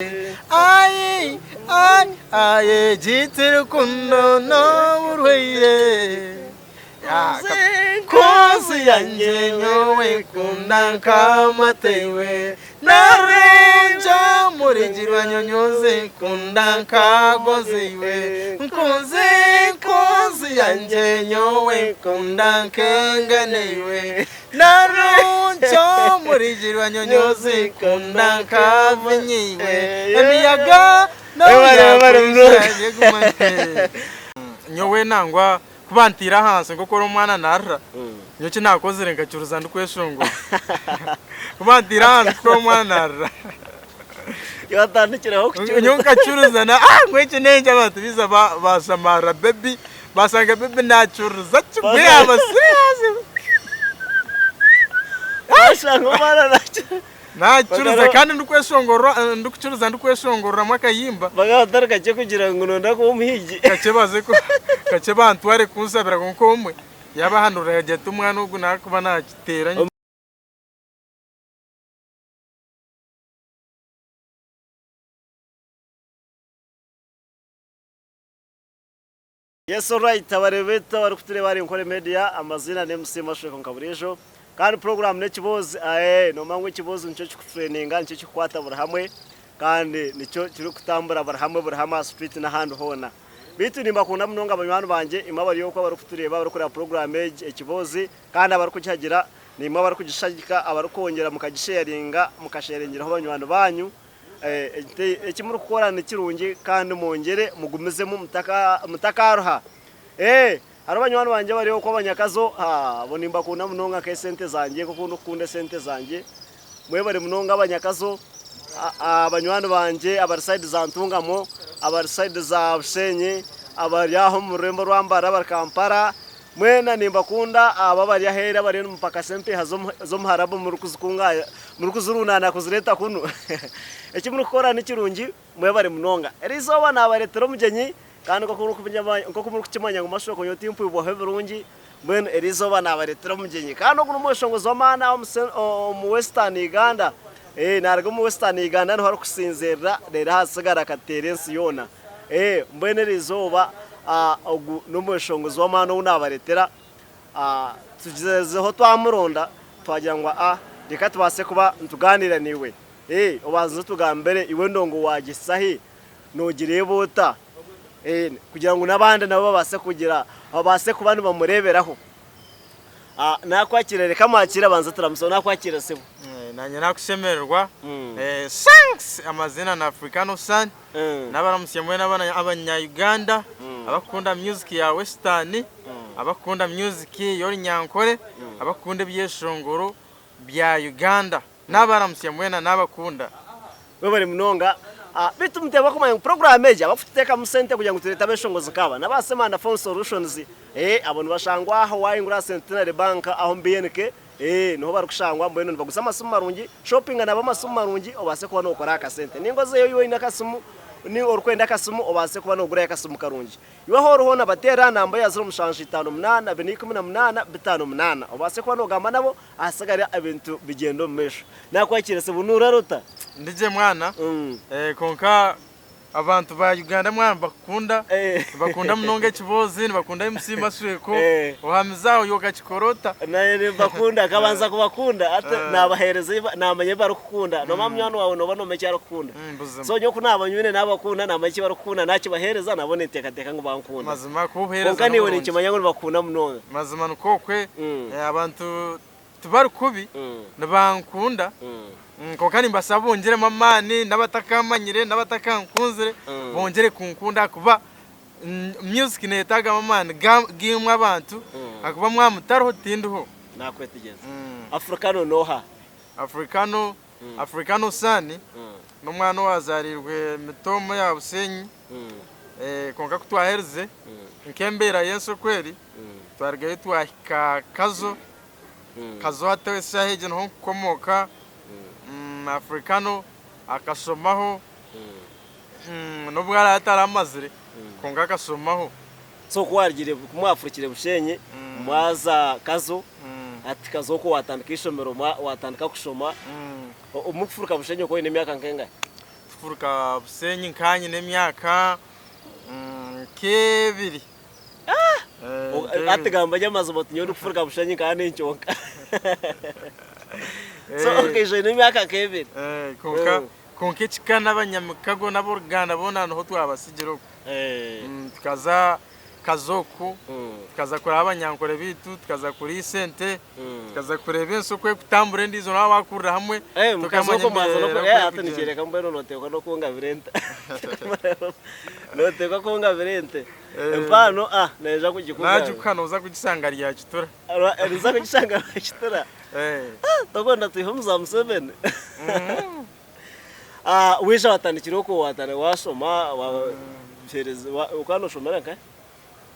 Ayi, ayi, ayi, giti rukundo n'oburwaire. Nkunzi yangye nyowe nkunda nk'amata iwe. Narungi omurigirwa nyonyozi nkunda nkagonzi iwe. Nkunzi, nkunzi yangye nyowe nkunda nk'engano iwe. Narungi omurigirwa nyonyozi nkunda nka vinyo iwe emiyaga Nyowe nangwa ku banteire ahansi nk'oku ori omwana narira, nyowe eki nakozire nkacuruza ndikweshongora. Ku banteire ahansi nk'oku ori omwana narira, nyowe nkacuruza ngu eki n'enki abantu baija bashamarira baby. Bashanga baby nacuruza kimwe yaba serious. Bashanga omwana nacuruza. Nacuruza kandi ndikweshongorora ndikucuruza ndikweshongoreramu akayimba. Bakaba batari kakye kugira ngu nonda kuba omuhigi. Kakye baze kakye bantware kunsabira kwonka omwe yabahanurira yagira ati omwana ogu nakuba nakiteera. Yes alright abareebi baitu abarikutureeba ahari Nkore Media amaziina ni MC Mashweko nka buriijo kandi puroguraamu n'ekiboozi ae noomanya ngu ekiboozi nikyo kikutureninga nikyo kikukwata buri hamwe kandi nikyo kirikutambura buri hamwe buri hamwe aha street n'ahandi hoona. Beitu nimbakunda munonga banywani bangye imwe abari okwo abarikutureeba abarikureeba puroguraamu egi ekiboozi kandi abarikugihagira naimwe abarikugishagika abarikwongyera mukagisheyaringa mukasheyaringiraho banywani banyu. Eki murikukora ni kirungi kandi mwongyere mugumizemu mutakaruha. Hariho banywani bangye abari okwo abanyakazo, abo nimbakunda munonga nk'esente zangye nk'oku ndikukunda esente zangye. Mwebare munonga abanyakazo, banywani bangye abari sayidi za Ntungamo, abari sayidi za Bushenyi, abari aho omu rurembo rwa Mbarara, abari Kampala. Mwena nimbakunda abo abari aheeru abariyo nimupakasa empiiha z'omuharabu murikuzirundaana kuzireeta kunu. Eki murikukora ni kirungi, mwebare munonga. Eriizooba naabareetera omugyenyi kandi nk'oku murikukimanya ngu Mashoko nyowe timpwibwaho ebirungi, mbwenu eriizooba naabareetera omugyenyi. Kandi ogu n'omweshongozi w'amaani omu Western Uganda. Naaruga omu Western Uganda niho arikusinziirira reero ahasigara akateera ensi yoona. Mbwenu eriizooba ogu n'omweshongozi w'amaani ou naabareetera, tugyezeho twamuronda twagira ngu reka tubaase kuba nitugaaniira naiwe. Obanze otugambire iwe endongo waagihitsya hi? Noogireeba ota? Kugira ngu n'abandi nabo babaase kugira babaase kuba nibamureeberaho. Naakwakira reka amwakire abanze aturamutsye. Naakwakira sebo. Naanye naakushemererwa. Thanks! Amaziina ni Africano Son. Nabaramutsya mwena abanya Uganda abakukunda music ya western, abakukunda music y'orunyankore, abakukunda ebyeshongoro bya Uganda. Nabaramutsya mwena nabakunda. Mwebare munonga. Beitu muteebwa kumanya ngu puroguraamu egi abarikututeekamu sente kugira ngu tureete abeshongozi nk'aba n'aba Semanda Phone Solutions. Abo nibashangwa aho waahingura aha Centenary Bank aho omu BNK. Ee, niho barikushangwa mbwenu nibaguza amasimu marungi, shopinga nabo amasimu marungi obaase kuba nookora aha kasente. Nainga ozeyo iwe oine akasimu, ni orikwenda akasimu obaase kuba noogurayo akasimu karungi. Iwe ahu ori hoona bateere aha namba ya 0758 418 58 obaase kuba noogamba nabo ahasigara ebintu bigyende omu maisho. Naakwakiire sebo, noorara ota? Ndi gye mwana, kwonka Abantu ba Uganda mwana nibakukunda, nibakunda munonga ekiboozi, nibakunda MC Masweko, ohamize aho iwe okakikora ota? Naanye nimbakunda, nkabanza kubakunda hati nabaheereza ebi namanya ebi barikukunda. Noomanya munywani waawe nooba noomanya eki arikukunda. Buzima. So nyowe ku naaba nywine nabakunda naamanya eki barikukunda nakibaheereza nabo ninteekateeka ngu bankunda. Mazima kubuheereza Kwonka naiwe n'oburungi. ninkimanya ngu nibakukunda munonga. Mazima nikwo okwe, abantu tibari kubi nibankunda kwonka nimbasaba bongyeremu amaani n'abatakamanyire n'abatakankunzire bongyere kunkunda ahakuba music neyetagamu amaani gaimwe abantu ahakuba mwaba mutariho tindiho. Nakwetegyereza. Africano noha? Africano, Africano Son n'omwana owazarirwe Mitooma ya Busenyi kwonka kutwaherize nk'embeera y'ensi oku eri twarugayo twahika Kazo. Kazo hati eshaaha egi niho nkukomooka. Africano akashomaho n'obu araabe ataramazire kwonka akashomaho. So ku warugire ku mwafurukire Bushenyi mwaza Kazo, hati Kazo okwo watandika ishomero watandika kushoma. Mukufuruka Bushenyi okaba oine emyaka nka engahi? Ndikufuruka Bushenyi nkaba nyine emyaka nk'ebiri. Hati gamba gye amazima oti nyowe ndikufuruka Bushenyi nkaba ninkyonka. So okaija oine emyaka nk'ebiri. Kwonka kwonka ekika n'abanyamikago n'ab'oruganda boona niho twabasigire okwo. Tukaza Kazo oku, tukaza kureba abanyankore baitu, tukaza kuriisa ente, tukaza kureeba ensi oku erikutambura endiijo nawe wakurira hamwe Eh, mukazi tokamanya okwo mwaza embeera noku oku eh, hati erikugyenda. nikyereka mbwenu noteekwa n'okungabira ente. Noteekwa kungabira ente. Eh. Empano ah naija kugikugabira. Nagikuha noza kugisanga Ryakitura. Noza kugishanga Rwakitura. Eh. Tokwenda twihe omu za Museveni. Ah, waija watandikira okwo watandika washoma wahereza okaba noshomera nkahe?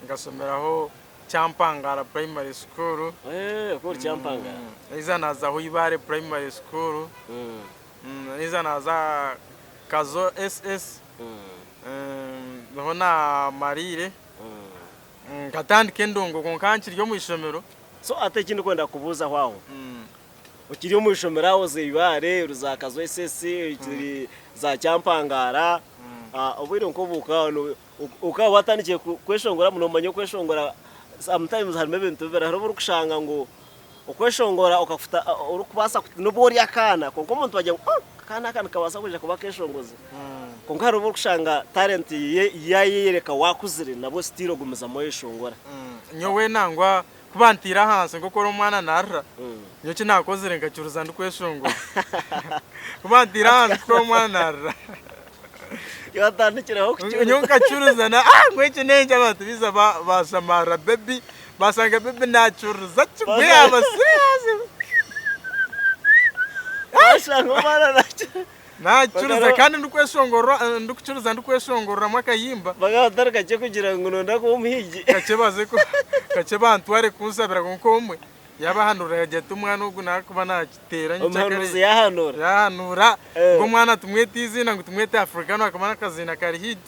Nkashomeraho Kyampangara Primary School. Eh, okaba ori Kyampangara. Naija naazaho Ibare Primary School. Naija naaza Kazo SS. Niho naamariire. Nkatandika endongo kwonka nkiri omu ishomero. So hati eki ndikwenda kukubuuzaho aho, Okiri omu ishomero aho oza Ibare, ori za Kazo SS, okiri za Kyampangara, obwire nk'obu okaba watandikire kweshongora nomanya okweshongora sometimes harimu ebintu bibiri, hariho obu orikushanga ngu okweshongora okafuta orikubaasa n'obu ori akaana kwonka omuntu bagira ngu akaana aka nikabaasa kwija kuba akeshongozi kwonka hariho obu orikushanga talent yaayeyereka waakuzire nabwo still ogumizamu oyeshongora. Nyowe nangwa Ku banteire ahansi nk'oku ori omwana naarira, nyowe eki naakozire nkacuruza ndikweshongora. Ku banteire ahansi nk'oku ori omwana naarira, Watandikiraho kucuruza. nyowe nkacuruza na ah ngu eki n'enki abantu baija baashamarira baby, baashanga baby naacuruza kimwe yaaba serious. Waashanga omwana naacuruza. Naacuruza kandi ndikweshongorora ndikucuruza ndikweshongoreramu akayimba. Bakaba batari kakye kugira ngu noyenda kuba omuhigi. Kakye baze ku kakye bantware kunsabira kwonka omwe yaabahanurira yaagira ati omwana ogu naakuba naakiteera nyikyakare. Omuhanuuzi yaahanuura. Yaahanuura ngu omwana tumwete eiziina ngu tumwete Africano akaba n'akaziina kari hit.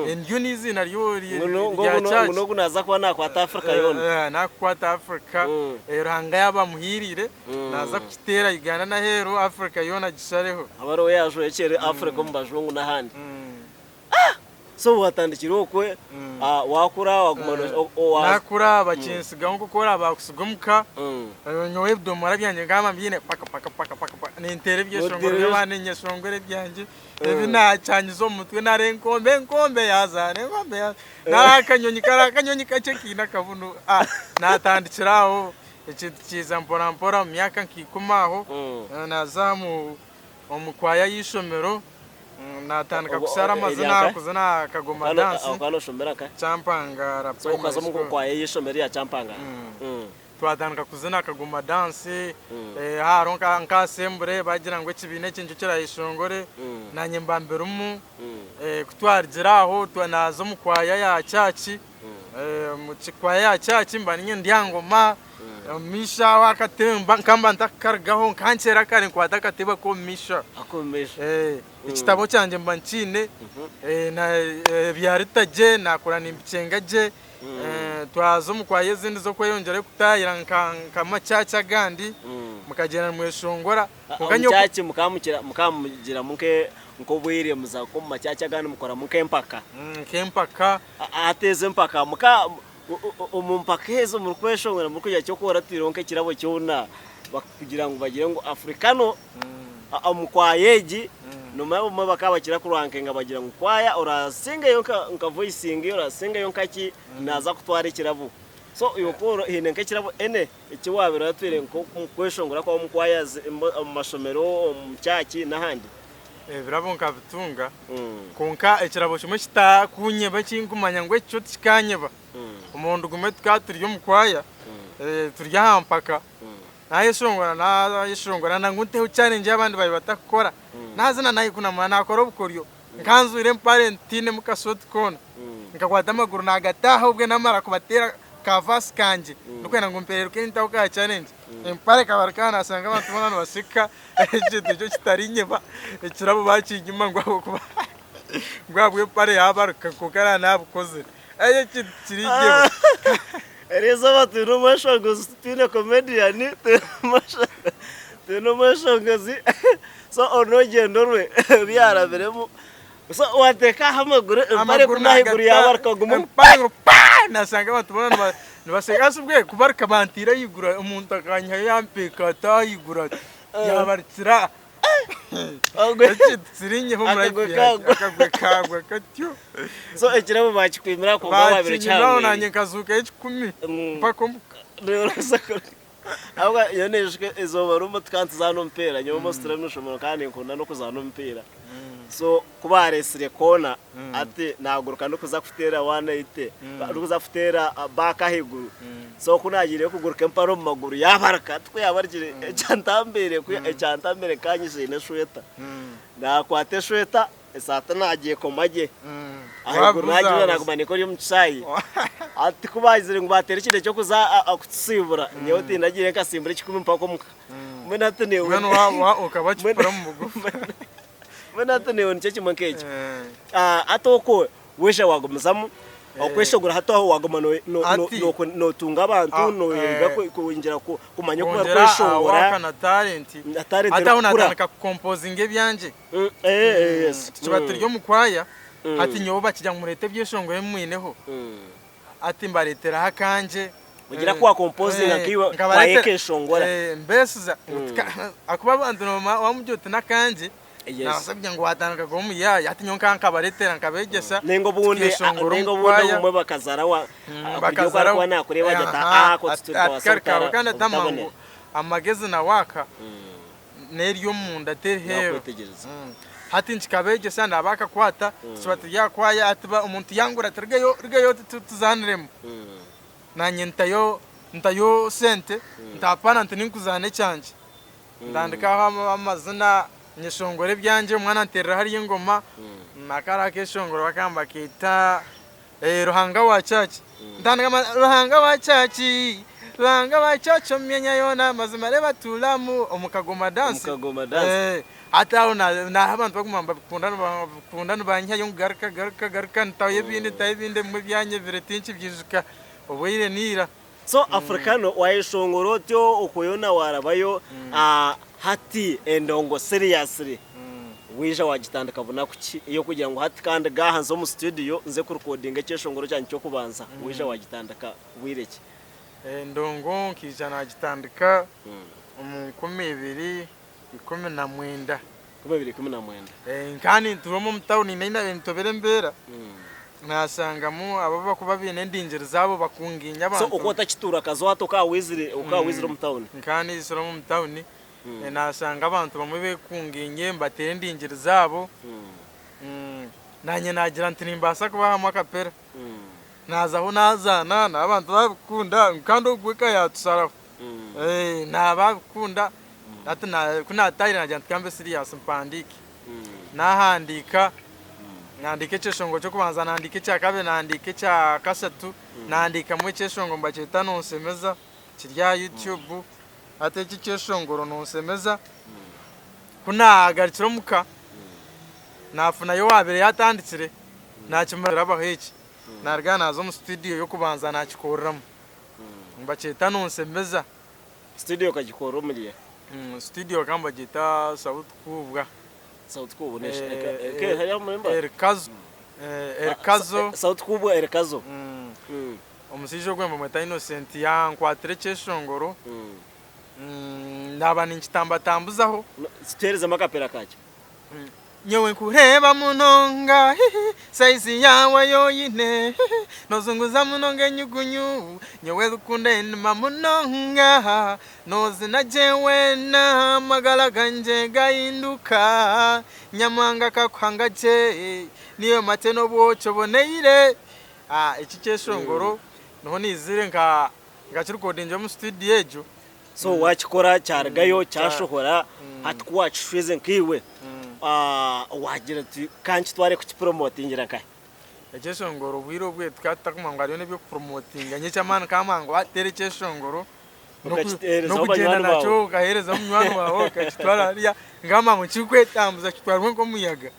Eryo n'eiziina rya Ngu church. n'ogu naaza kuba naakwata Africa yoona. Naakukwata Africa. Ruhanga yaaba amuhiiriire. Naaza kukiteera Uganda n'aheeru Africa yoona agishareho. Abe ariwe yaajwekyera Africa omu bajungu n'ahandi. So watandikira okwe, waakura waguma Naakura bakintsigaho nk'oku oraba baakutsiga omu ka. Nyowe ebidomora byangye nkaba mbyine paka paka paka paka paka ninteera ebyeshongoro by'abaana ninyeshongora ebyangye ebi naakyanyize omu mutwe nari enkombe enkombe yaazaara enkombe yaazaara nari akanyonyi kari akanyonyi kakye kaine akabunu naatandikira aho. Ekintu kiiza mpora mpora omu myaka nka ikumi aho, naaza omu kwaya y'eishomero, naatandika kushara amazina, kuzina kagoma dance. Okaba noshomera nkahe? Kyampangara So Primary okaza omu School. kwaya y'eishomero erya Kyampangara. Twatandika kuzina kagoma dance, hariho nka assembly bagira ngu ekibiina eki nikyo kirayeshongore, naanye mba mbirimu. Ku twarigira aho naaza omu kwaya ya church. Omu kikwaya ya church mba ninye ndi aha ngoma, omu maisho aho akatebe nkaba ntakakarugaho nkankyera kare nkwata akatebe ak'omu maisho. Ak'omu maisho. Ekitabo kyangye mba nkiine, ebyarita gye nakura nimbikyenga gye, twaza omu kwaya ezindi z'okweyongyerayo kutaahira nka church agandi, mukagyenda nimweshongora. Kwonka Omu nyowe church mukaba mugiramu nk'obwire muza nk'omu ma church agandi mukoramu nk'empaka. Nk'empaka. Hati ezo empaka muka omu mpaka ezo murikweshongora murikugira ki oku oratwireho nk'ekirabo kyona kugira ngu bagire ngu Africano omu kwaya egi nomanya obumwe bakaba bakira kurankinga bagira ngu kwaya orasingayo nka voicingi orasingayo nkaki naza kutwara ekirabo so iwe ku oine nk'ekirabo any eki wabaire oratwire nk'omu kweshongora kwawe omu kwaya omu mashomero omu church n'ahandi. Ebirabo nkabitunga kwonka ekirabo kimwe ekitakunyeba eki nkumanya ngu eki kyo tikikanyeba, omurundi gumwe tukaba turi omu kwaya turi aha mpaka, nayeshongora nayeshongora ngu nteho challenge ei abandi baabaire batakukora, nazina nayekunamura nakora obukoryo, nkaba njwaire empare ntainemu kasoti koona, nkakwata amaguru nagata aha obwe namara kubateera ka verse kangye ndikwenda ngu mpereruke nteho ka challenge, empare ekabaruka aha nashanga abantu boona nibaseka. Ekintu ekyo kitarinyeba, ekirabo bakinyima ngu ahabw'okuba ngu ahabw'empare yaabaruka kwonka naaba naabikozire. Ekyo ekintu tikirinyeba. Eriizooba twine omweshongozi titwine comedian, N'omweshongozi so oru n'orugyendo rwe oru yaarabiremu so waateeka aha amaguru empare Amaguru kunu ahaiguru nagata yaabaruka guma empare ngu paa! Nashanga abantu boona nibasheka haza obwe kubaruka banteire ahaiguru omuntu akanyihayo yampeeka ati ahaiguru ati yaabarukira Ogwe Ekintu kirinyeho omu akagwe life yangye kaagwa. akagwe kaagwa katyo. So ekirabo baakikwimira kwonka waabaire Bakinyimiraho okihangwire. nanye nkazuukayo ekikumi mpaka omuka. Ahabw'okuba nyowe naijuka eizooba rimwe tukaba nituzaana omupiira, nyowe mostly omu ishomero nkaba ninkunda n'okuzaana omupiira. So ku baareetsire koona hati naaguruka ndikuza kuteera 180, ndikuza kuteera baaka ahaiguru. So ku naagiireyo kuguruka empare omu maguru yaabaruka, hati ku yaabarukire ekyantambiire ekyantambiire nkaba nyijwire n'eshweta. Naakwata eshweta Esaati naagyekoma gye, ahaiguru naagireeba naaguma ninka ori omu kishaayi. Hati ku baagizire ngu baateera ekintu eky'okuza kutusiibura, nyowe tindagiire nkasimbura ekikumi mpaka omuka. Mbwenu hati naiwe Mbwenu waaba okaba kikura omu bugufu. Mbwenu hati naiwe nikyo kimwe nk'ekyo. Hati okwo waija waagumizamu okweshongora hati aho waaguma nootunga abantu, nooyega kwongyera kumanya oku Kwongyera aha barikweshongora. waaka na talent. Talent Hati aho erikukura. naatandika kukompozinga ebyangye. Tukiba turi omu kwaya, hati nyowe bakigira ngu mureete ebyeshongoro ebi mwineho, hati mbareeteraho akangye. Ogira ku wakompozinga nkaiwe wayekeshongora. Mbeesiza ahakuba abantu wamugira oti n'akangye nabaasa kugira ngu watandika kuba omuyaayi hati nyowe nkaba nkabareetera nkabeegyesa Nainga obundi tukeshongora nainga omu obundi kwaya. obumwe bakazara wa Mm, kugira oku bakazara arikuba nakureeba agira ati aha, aa ko ati- titubaasa ati kari kawe kandi ati obutabonera. amangu amagezi na waaka n'eri omunda teri heeru. Nakwetegyereza. Hati nkikabeegyesa naaba akakwata tukiba turi aha kwaya hati omuntu yangura ati rugayo rugayo tuzaaniremu. Naanye ntayo ntayo sente nti hapana nti ninkuzaana ekyangye. Ntandikaho amazina nyeshongora ebyangye omwana anteerera hariya engoma akari akeshongoro bakaba nibakeeta Ruhanga wa church ntandika Ruhanga wa church Ruhanga wa church omu myanya yoona mazima reeba atuuramu omu kagoma dance Omu kagoma dance. Hati aho naha abantu baguma nibabikunda nibabikunda nibanyihayo ngu garuka garuka garuka ntaho ebindi ntaho ebindi ebimwe byanyebire tinkibyijuka obwire niira. So Africano wayeshongora otyo okwo yoona warabayo hati endongo seriously waija wagitandika bunaku ki eyokugira ngu hati kandi gaha nze omu studio nze kurekodinga ekyeshongoro kyangye kyokubanza waija wagitandika bwire ki? Endongo nkaija nagitandika omu 2019. 2019. Nkaba nintuura omu tawuni nahi naabaire nintobera embeera, naashangamu abo abarikuba baine endingiri zaabo bakungaine So abantu. okaba otakituura kazo hati okaba waizire okaba waizire omu tawuni? Nkaba naizire omu tawuni, naashanga abantu bamwe beekungaine nibateera endingiri zaabo, naanye naagira nti nimbaasa kubahamu akapera. Naazaho naazaana n'abantu baabikunda kandi ogwo eka yaatusharaho. Naaba abikunda hati ku naatahire naagira nti ka mbe serious mpandiike. Naahandiika, naahandiika ekyeshongoro ky'okubanza, naahandiika ekya kabiri, naahandiika ekya kashatu, naahandiikamu ekyeshongoro nibakyeta Nonshemeza kiri aha YouTube. Hati eki ekyeshongoro Nonshemeza ku naagarukire omuka naafunayo owaabaire yaatandikire naakimara kurabaho eki, naaruga aha naaza omu studio y'okubanza naakikoreramu. Nibakyeta Nonsemeza. Studio okagikorera omuri eha? Studio bakaba nibagyeta Sauti Kubwa. Sauti Kubwa eka eri hariya omuri Mbara? Erikazo. Erikazo. Sauti Kubwa Erikazo. Omushaija ogwo nibamweta Innocent yankwatira ekyeshongoro naaba ninkitambatambuzaho. Tuheerezemu akapera kakye. Nyowe nkureeba munonga hihi Size yaawe y'oine hihi Nozunguza munonga enyugunyu Nyowe rukundo enuma munonga Nozina gye weena Amagara gangye gahinduka Nyamuhanga akakuhanga gye Niiwe mate n'obwoki oboneire Eki kyeshongoro niho naizire nka nkakirikodingira omu studio egyo. So wakikora kyarugayo kyashohora hati ku wakishwize nkaiwe wagira oti kankitware kukipromotingira nkahi? Ekyeshongoro obwire obwe tukaba tutakumanya ngu hariyo n'eby'okupromotinga nyowe eky'amaani nkamanya ngu wateera ekyeshongoro Okakiteerezaho n'okugyenda banywani nakyo baawe. okaheerezaho munywani waawe okakitwara hariya nkamanya ngu tikikwetambuza kitwarwe nk'omuyaga.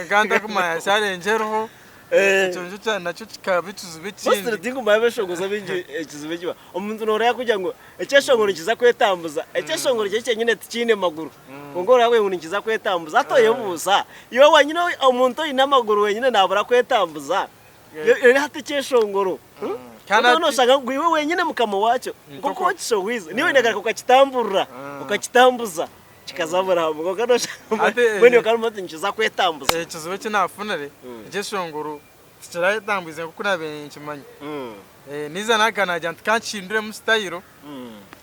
Nkaba ntakumanya challenge eriho. Ekyo nikyo kya nakyo kikaba ekizibu Mostly ekindi. tinkumanya abeshongozi abaingi ekizibu eki ba- omuntu nooreeba kugira ngu ekyeshongoro nikiza kwetambuza, ekyeshongoro kyo kyenyine tikiine maguru. Kwonka oreeba kugira ngu nikiza kwetambuza hati oyebuuza, iwe wenyine omuntu oine amaguru wenyine naabura kwetambuza, reero hati ekyeshongoro Kandi Kandi hati- noshanga ngu iwe wenyine mukama wakyo nk'oku Nk'oku- wakishohwize, niiwe oine kugaruka okakitamburura, okakitambuza. Kikaza Aburahamu kwonka noshanga Ate, eh, mbwenu iwe okaba oti nikiza kwetambuza. Ekizibu eki naafunire, ekyeshongoro tikirayetambwize nk'oku naabaire ninkimanya. Niiza naagaruka naagira nti ka nkihinduremu sitayiro,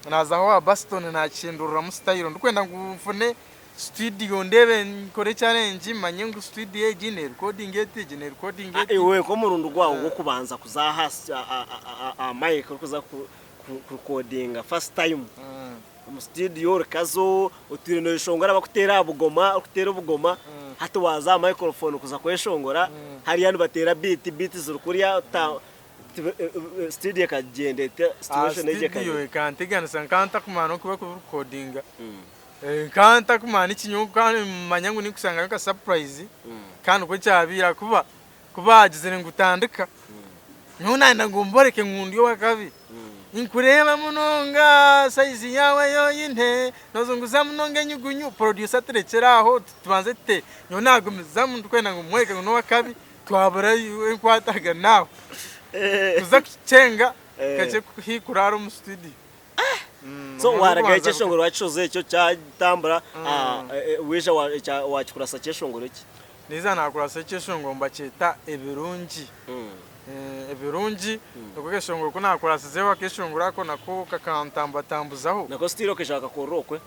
naaza aho aha Baston naakihinduriramu sitayiro ndikwenda ngu nfune situdiyo ndeebe nkore challenge manye ngu situdiyo egi neerikodinga eti, egi neerikodinga eti. Iwe nk'omurundi gwawe gw'okubanza kuza aha mic orikuza kurikodinga first time, Omu studio orikazo otwire noyeshongora bakuteera aha bugoma orikuteera obugoma hati waaza aha microphone kuza kweshongora hariya nibateera beat, beat ziri kuriya studio ekagyenda eta Aha situation egyo studio ekagyenda. ekanteganisa nkaba ntakumanya n'oku barikubirekodinga nkaba ntakumanya n'ekinyobwa kandi nimanya ngu ninkushangayo nka surprise kandi nikwo kyabaire ahakuba Ku baagizire ngu tandika, nyowe naayenda ngu mboreke ngu ndi ow'akabi. Ninkureeba munonga sayizi yaawe ei oine, noozunguza munonga enyugunyu. Porodyusa ati rekyera aho tubanze tute. Nyowe naagumizamu ndikwenda ngu mworeke ngu n'ow'akabi, twabura enkwatagana aho. Tuza kukyenga kakye haihi kuraara omu situdiyo. So waaraga ekyeshongoro waakishoza ekyo kyatambura, waija waakikurasa kyeshongoro ki? Niiza naakurasa ekyeshongoro nibakyeta ebirungi. Ebirungi nikwo akeshongoro ku naakurasizeho akeshongoro ako nako kakantambatambuzaho. Nako still okaija wakakorera okwe?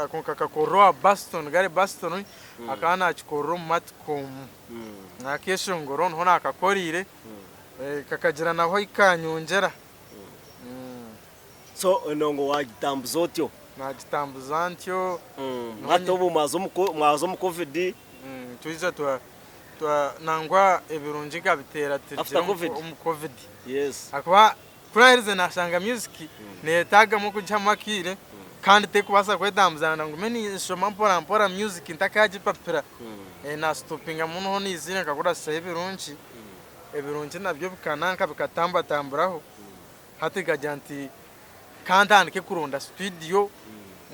Ako nkakakorera owa Baston, Gary Baston akaba naakikorera omu Matcom. Akeshongoro niho naakakoreire kakagira naho ahi kanyongyera. So enongo waagitambuza otyo? Naagitambuza ntyo. Hati obu mwaza omu Covid. Twija twa twa nangwa ebirungi nkabiteera After turugire Covid. omu Covid. Yes. Ahakuba ku naaherize naashanga music neeyetaagamu okugihamu akaire kandi terikubaasa kwetambuza ngu ngume ninshoma mpora mpora music ntakaagipapira. Naasitopingamu niho naizire nkakurasizaho ebirungi, ebirungi nabyo bikananka bikatambatamburaho. Hati nkagira nti kantandike kuronda situdiyo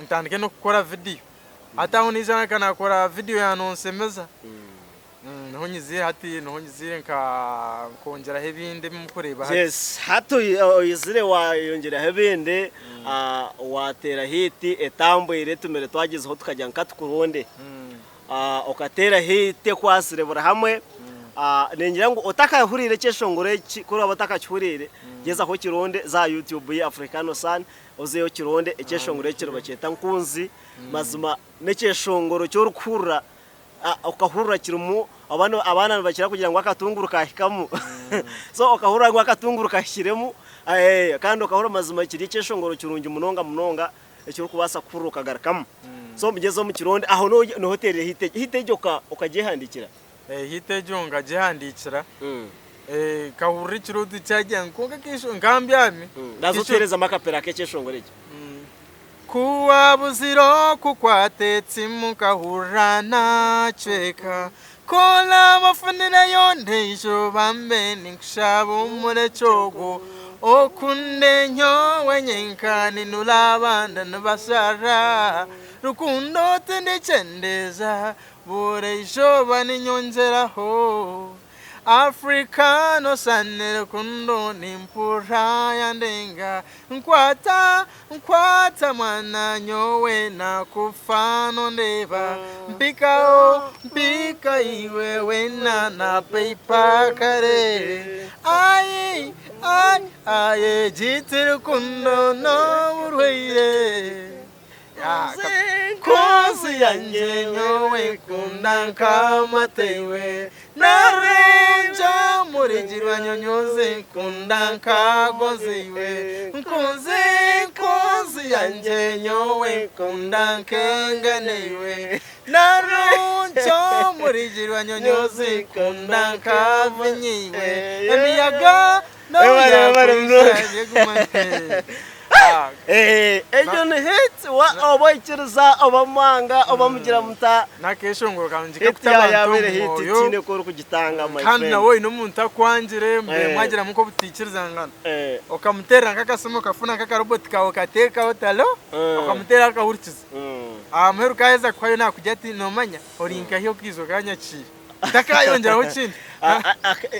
ntandike n'okukora vidiyo. Hati aho naija nka nakora vidiyo ya Nonsemeza. Niho nyizire hati niho nyizire nka nkongyeraho ebindi ebi mukureeba hati. Yes, hati oizire wayongyeraho ebindi, wateera hit etambwire etumire twagyezaho tukagira ngu katukuronde. Okateera hit ekwatsire buri hamwe. Ningira ngu otakahuriire ekyeshongoro eki ku oraabe otakakihuriire, gyezaho okironde, za aha YouTube ye Africano Son, ozeyo okironde ekyeshongoro eki nibakyeta Nkunzi. Mazima n'ekyeshongoro eki orikuhurira okahurira kirimu abaana nibakira kugira ngu akatunguru kaahikamu. So okahurira ngu akatunguru kahikiremu kandi okahurira mazima kiri ekyeshongoro kirungi munonga munonga eki orikubaasa kuhurira okagarukamu. So mugyezeho mukironde aho niho oteerire hit egyo. Hit egyo okagyehandiikira? Hit egyo nkagyehandiikira. Nkahurira ekirooto kyagira ngu kwonka kesho nkambyami. Naza otuheerezamu akapera k'ekyeshongoro ekyo. Ku waabuzire okukwata etsimu nkahurira naacweka. Ku oraaba ofunireyo ondiijo bambe ninkushaba omurekye ogwo. Okunde nyowe nyenka ninura abandi nibasharira. Rukundo tindikyendeeza buri izooba ninyongyeraho. Africano Sun rukundo nimpurira yandenga Nkwata, nkwata mwana nyowe nakufa nondeeba Mpikaho, mpika iwe wena napeipa kare Ayi, ayi, aye giti rukundo n'oburwaire Nkunzi yangye nyowe nkunda nk'amata iwe Narungi omurigirwa nyonyozi nkunda nkagonzi iwe Nkunzi nkunzi yangye nyowe nkunda nkengane iwe Narungi omurigirwa nyonyozi nkunda nkavinyo iwe Emiyaga Webare, webare munonga. n'obuyaga Ah, Eh, egyo ni hit wa oba oikiriza oba mwanga oba mugira muta N'akeshongoro karungi hit kakuta ya abantu yabaire omu hit mwoyo. tihaine ku orikugitanga my Kandi friend. nawe oine omuntu akwangire mbwenu Eh. mwagiramu nk'obutaikirizangana. Eh, Okamuteerera nk'akasimu okafuna nk'akaroboti kaawe okateekaho oti halo okamuteerera akahurikiza. Aha muheru kaaheza kuhwayo naakugira ati noomanya ori nkahi okaija okanyakiira. Takayongyeraho kindi.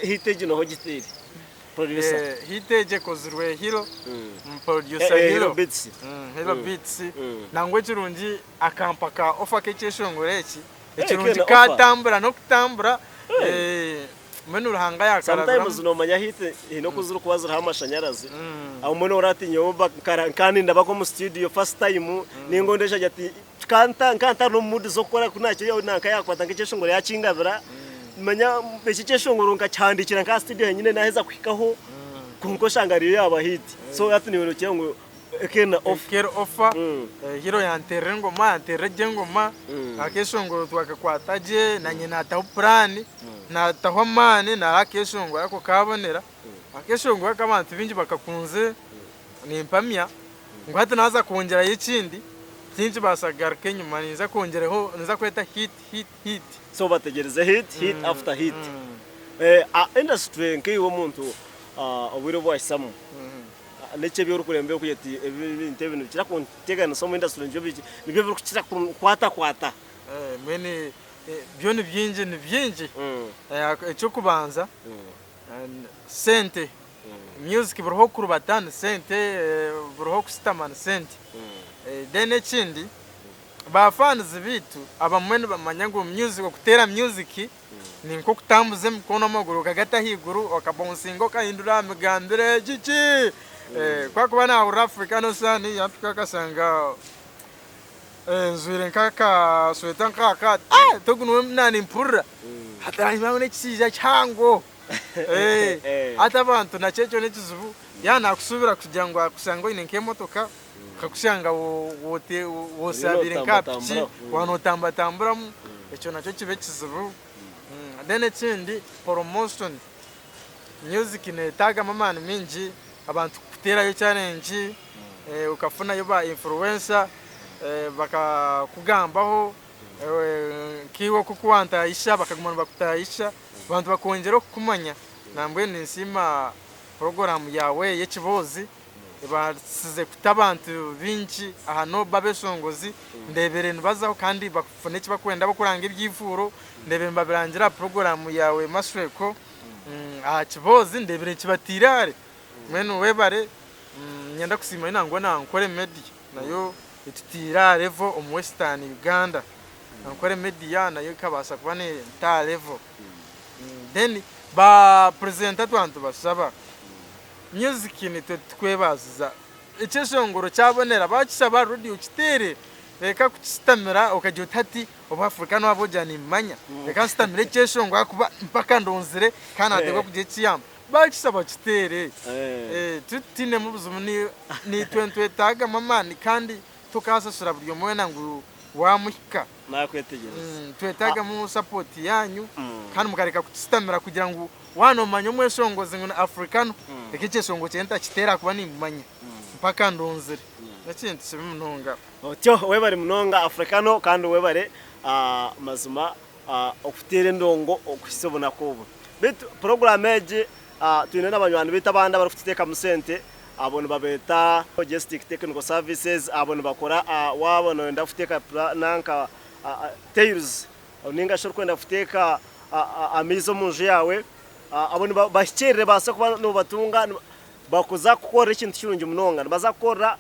Hit egi noha ogiteire? Producer. Hit egi ekozirwe Hiro, producer Hiro Hiro. Beats. Hiro Beats. Nangwa ekirungi akampa ka offer k'ekyeshongoro eki. Ekirungi Kena offer. katambura n'okutambura. Mbwenu Ruhanga yakarabiramu. Sometimes nomanya hit haine oku zirikuba ziriho amashanyarazi. Obumwe nohurira ati nyowe nkaba nindaba omu studio first time ninga ondiijo agira ati Nkaba ntari n'omu mood z'okukora ku naakira nanka yaakwata nk'ekyeshongoro yaakingabira, manya eki ekyeshongoro nkakihandiikira nk'aha studio henyine naaheza kuhikaho kwonka oshanga ariyo yaaba hit. So hati niiwe nokireeba ngu ekenda offer. Ekera offer, hiro yanteerera engoma, yanteerera gye engoma, akeshongoro twakakwata gye, nanye naataho puraani, naataho amaani, naaha akeshongoro ako kaabonera, akeshongoro ako abantu baingi bakakunze, nimpamya ngu hati naaza kwongyerayo ekindi, tinkibaasa kugaruka enyima ninza kwongyeraho ninza kweta hit hit hit. So bategyereze hit hit after hit. Industry nkaiwe omuntu obwire obu wahisamu niki ebi orikureeba ebi orikugira oti ebi ebintu ebi nibikira kunteganisa omu industry nibyo birikukira kunkwatakwata? Mbwenu byo ni bingi ni bingi. Eky'okubanza sente. Music buriho okurubata ni sente, buriho okusitama ni sente. Then ekindi ba fans beitu abamwe nibamanya ngu music okuteera music ni nk'okutambuza emikono amaguru okagata ahaiguru okabonsinga okahindura aha migambire kiki. Ku arikuba nahurira Africano Son yampika akashanga njwaire nk'akashweta nk'aka ati aah ogu niwe nanimpurira hati nanyima ngu n'ekishaija kihango. Hati abantu nakyo ekyo n'ekizibu, yaaba naakusuubira kugira ngu akushange oine nk'emotoka, akakushanga wosaabiire nk'aha piki, waaba nootambatamburamu, ekyo nakyo kiba ekizibu. Then ekindi promotion, music neetaagamu amaani maingi, abantu kukuteerayo challenge, okafunayo ba influencer bakakugambaho. Nkaiwe oku ku wantayisha bakaguma nibakutayisha abantu bakongyera okukumanya. Nambwenu ninsiima puroguraamu yaawe ey'ekiboozi ebaasize kuta abantu baingi aha noobu abeshongozi. Ndeebire nibazaho kandi bafuna eki barikwenda barikuranga ebyivuuro, ndeebire nibabirangira aha puroguraamu yaawe Mashweko. Aha kiboozi ndeebire nikibatiire hare. Mbwenu webare, niinyenda kusiima nangwa na Ankole Media. Nayo etutiire aha level omu western Uganda. Ankole media nayo ekabaasa kuba neta aha level. Then ba presenter twaba nitubashaba, music nitwe tutukwebaziza. Ekyeshongoro kyabonera bakishaba radio kiteere reka kukisitamira okagira oti hati obu Africa noba ogira nimmanya reka nsitamire ekyeshongoro ahakuba mpaka ndonzire kandi nateekwa kugira ekiyamba. Bakishaba kiteere. Titutinemu buzibu naitwe nitwetagamu amaani kandi tokasasura buri omwe weena ngu wamuhika. Nitwetagamu support yanyu kandi mukareka kutusitamira kugira ngu waaba nomanya omweshongozi ngu ni Africano reka ekyeshongoro kyeye ntakiteera ahakuba nimmumanya mpaka ndonzire. Nekintu kibi munonga. Otyo webare munonga Africano kandi webare mazima okuteera endongo okuhitsya obunaku obu. Beitu puroguraamu egi twine n'abanywani baitu abandi abarikututeekamu sente, abo nibabeeta Logistic Technical Services, abo nibakora waaba nooyenda kuteeka nanka tiles nainga shi orikwenda kuteeka amaizi omu nju yaawe, abo bahikiirire babaase kuba noobatunga, bakuza kukukorera ekintu kirungi munonga. Nibaza kukukorera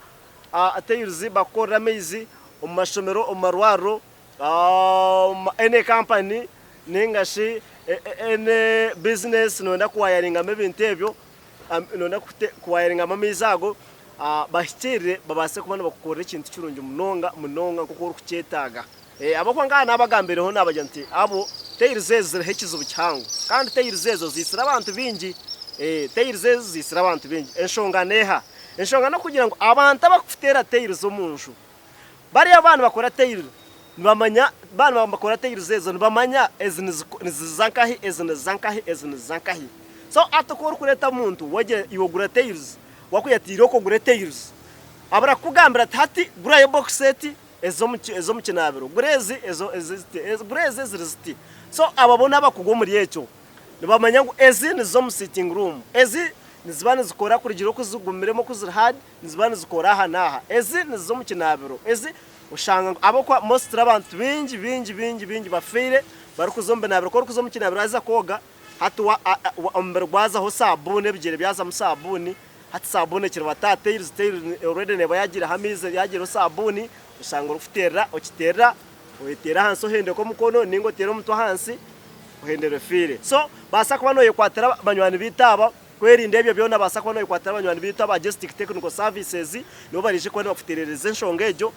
tiles, bakukorere amaizi omu mashomero, omu marwariro. Any company ninga shi any business noyenda kuwayaringamu ebintu ebyo, noyenda kuwayaringamu amaizi ago, bahikiirire babaase kuba nibakukorera ekintu kirungi munonga munonga nk'oku orikukyetaaga. Ahabw'okuba nka naabagambiireho naabagira nti abo tails ezi ziriho ekizibu kihango kandi tails ezo ziitsire abantu baingi, tails ezo ziitsire abantu baingi. Enshonga n'eha? Enshonga n'okugira ngu abantu abarikuteera tails omu nju, Bariya baaba nibakora tail nibamanya baaba nibakora tails ezo nibamanya ezi niziza nkahi ezi niziza nkahi ezi niziza nkahi. So hati ku orikureeta omuntu wagira iwe ogura tails wakugira ati irooko ogure tails. Abura kukugambira ati hati gurayo box eti ez'omu kinaabiro, gura ezi ezi ziti, gura ezi eziri ziti. So abo bo n'abakugu omuri ekyo. Nibamanya ngu ezi niziza omu sitting room, ezi niziba nizikora kurugiirira oku zigumiremu oku ziri hard, niziba nizikora aha n'aha, ezi niziza omu kinaabiro, ezi oshanga ngu ahabw'okuba mostly abantu baingi baingi baingi baingi bafiire barikuza omu binaabiro. Ku orikuza omu kinaabiro waaza kwoga, hati omubiri gwazaho saabuuni, ebigyere byazamu saabuuni, hati saabuuni ekiriba ta tails, tails already neeba yaagiireho amaizi, yaagiireho saabuuni, oshanga orikuteerera, okiteerera, oyeteera ahansi ohendeka omukono nainga oteere omutwe ahansi ohendere ofiire. So baasa kuba nooyekwatira banywani baitu aba kwerinda ebyo byona baasa kuba nooyekwatira banywani baitu aba Jestic Technical Services nibo baraije kuba nibakutereereza enshonga egyo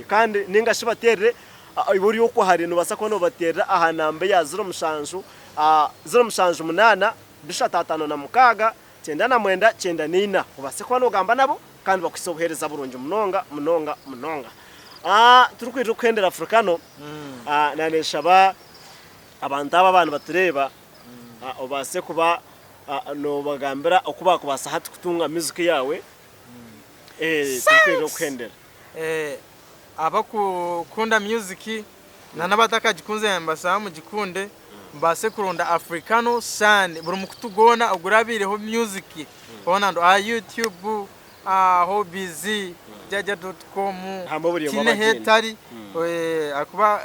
kandi nainga shi bateerere iwe ori okwo hare noobaasa kuba noobateerera aha namba eya ziro mushanju ziro mushanju munaana bishatu ataano na mukaaga 99 94 obaase kuba noogamba nabo kandi bakuhitsye obuheereza burungi munonga munonga munonga. Turikwija kuhendera Africano, naaneshaba abantu aba abaaba nibatureeba obaase kuba noobagambira oku baakubaasa hati kutunga music yaawe turikwija kuhendera. Abakukunda music na n'abatakagikunzire nimbashaba mugikunde mubaase kuronda Africano Son buri mukutu gwona ogurabaireho music hoona ndu aha YouTube, aha Hobbies, Jaja dot com Hamwe buri omwe tihaine abagyenda. ahetari ahakuba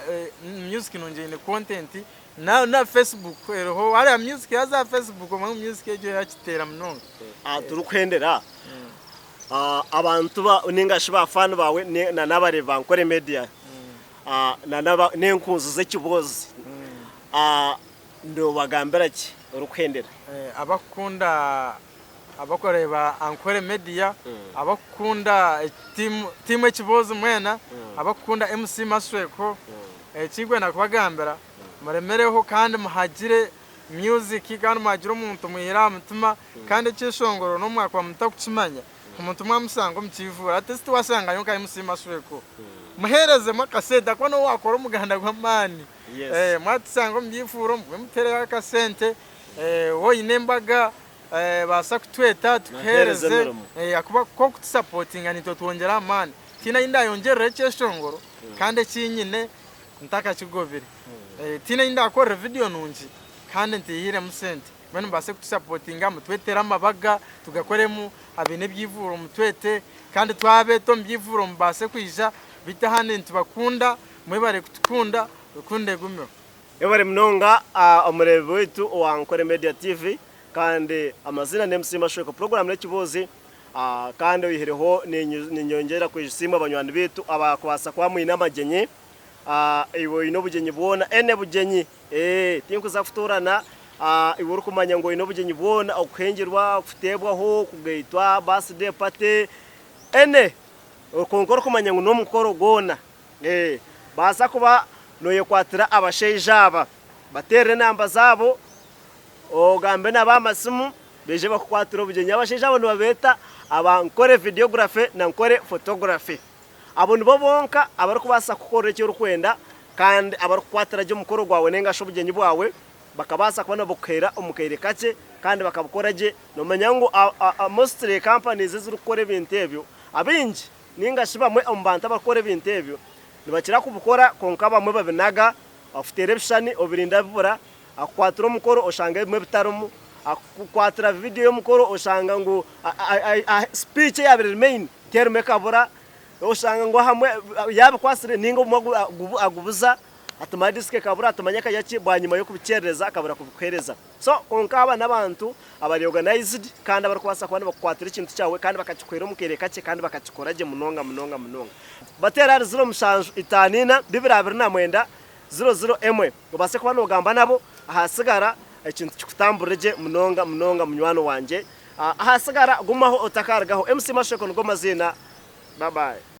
music nungi eine content na Facebook eriho hariya music yaaza aha Facebook omanye ngu music egyo yakiteera munonga. Aha turikuhendera Abantu ba ninga shi ba fan baawe na n'abareebi ba Nkore Media na n'enkunzi z'ekiboozi noobagambira ki orikuhendera? Abakukunda abakureeba Ankore Media, abakukunda tiimu Ekiboozi mwena, abakukunda MC Masweko, eki nkwenda kubagambira muremereho kandi muhagire Music kandi mwagira omuntu mwihire aha mutima kandi ekyeshongoro n'obu mwakuba mutakukimanya omuntu mwamushanga omu kiivuuro at least washangayo nka MC Mashweko muherezemu akasente ahakuba niwe wakora omuganda gw'amaani mwatushanga omu biivuuro mugwe mutuhereyo akasente waaba oine embaga baasa kutweta tukuhereze ahakuba ku orikutusapotinga naitwe twongyera amaani tihaine ahu ndayongyerera ekyeshongoro kandi eki nyine ntakakigobire. Tihaine ei ndaakorere vidiyo nungi kandi ntiihiiremu sente. Mbwenu mubaase kutusapotinga mutwetere amabaga tugakoremu, abaine ebyivuuro mutwete kandi twabeeta omu byivuuro mubaase kwija beitu ahandi nitubakunda mwebare kutukunda, rukundo egumeho. Webare munonga omureebi waitu owa Nkore Media TV kandi amaziina ni MC Mashweko puroguraamu n'ekibuuzi kandi oihireho ninyongyera kwijutsya imwe banywani baitu abakubaasa kuba mwine amagyenyi Iwe oine obugyenyi bwona, any bugyenyi, tinkuza kutoorana, iwe orikumanya ngu oine obugyenyi bwona, okuhengyerwa, okuteebwaho, okugaitwa, birthday party, any, kwonka orikumanya ngu n'omukoro gwona, baasa kuba nooyekwatira abashaija aba, bateerere enamba zaabo, ogambe nabo aha masimu, baije bakukwatire obugyenyi. Abashaija abo nibabeeta aba Nkore Videography na Nkore Photography. Abo nibo bonka abarikubaasa kukukorera eki orikwenda kandi abarikukwatira gye omukoro gwawe nainga shi obugyenyi bwawe, bakabaasa kuba nibabukuheera omu kaire kakye kandi bakabukora gye. Noomanya ngu mostly companies ezirikukora ebintu ebyo, abaingi nainga shi bamwe omu bantu abarikukora ebintu ebyo nibakira kubikora kwonka bamwe babinaga, akuteera ebishushani obirinda bibura, akukwatira omukoro oshanga ebimwe bitarimu, akukwatira vidiyo y'omukoro oshanga ngu speech eyaabaire eri main Terimu ekabura, oshanga ngu ahamwe yabikwatsire ninga obumwe agubuza ati manya disc ekabura ati manya ekajya ki bwanyima y'okubikyerereza akabura kubikuhereza. So kwonka aba n'abantu abari organized kandi abarikubaasa kuba nibakukwatira ekintu kyawe kandi bakakikuhera omu kaire kakye kandi bakakikora gye munonga munonga munonga. Bateere ahari ziro mushanju itaano ina bibiri abiri na mwenda ziro ziro emwe obaase kuba nogamba nabo ahasigara ekintu kikutamburire gye munonga munonga munywani wangye. Ahasigara gumaho otakarugaho. MC Masheko nigo maziina. Bye bye.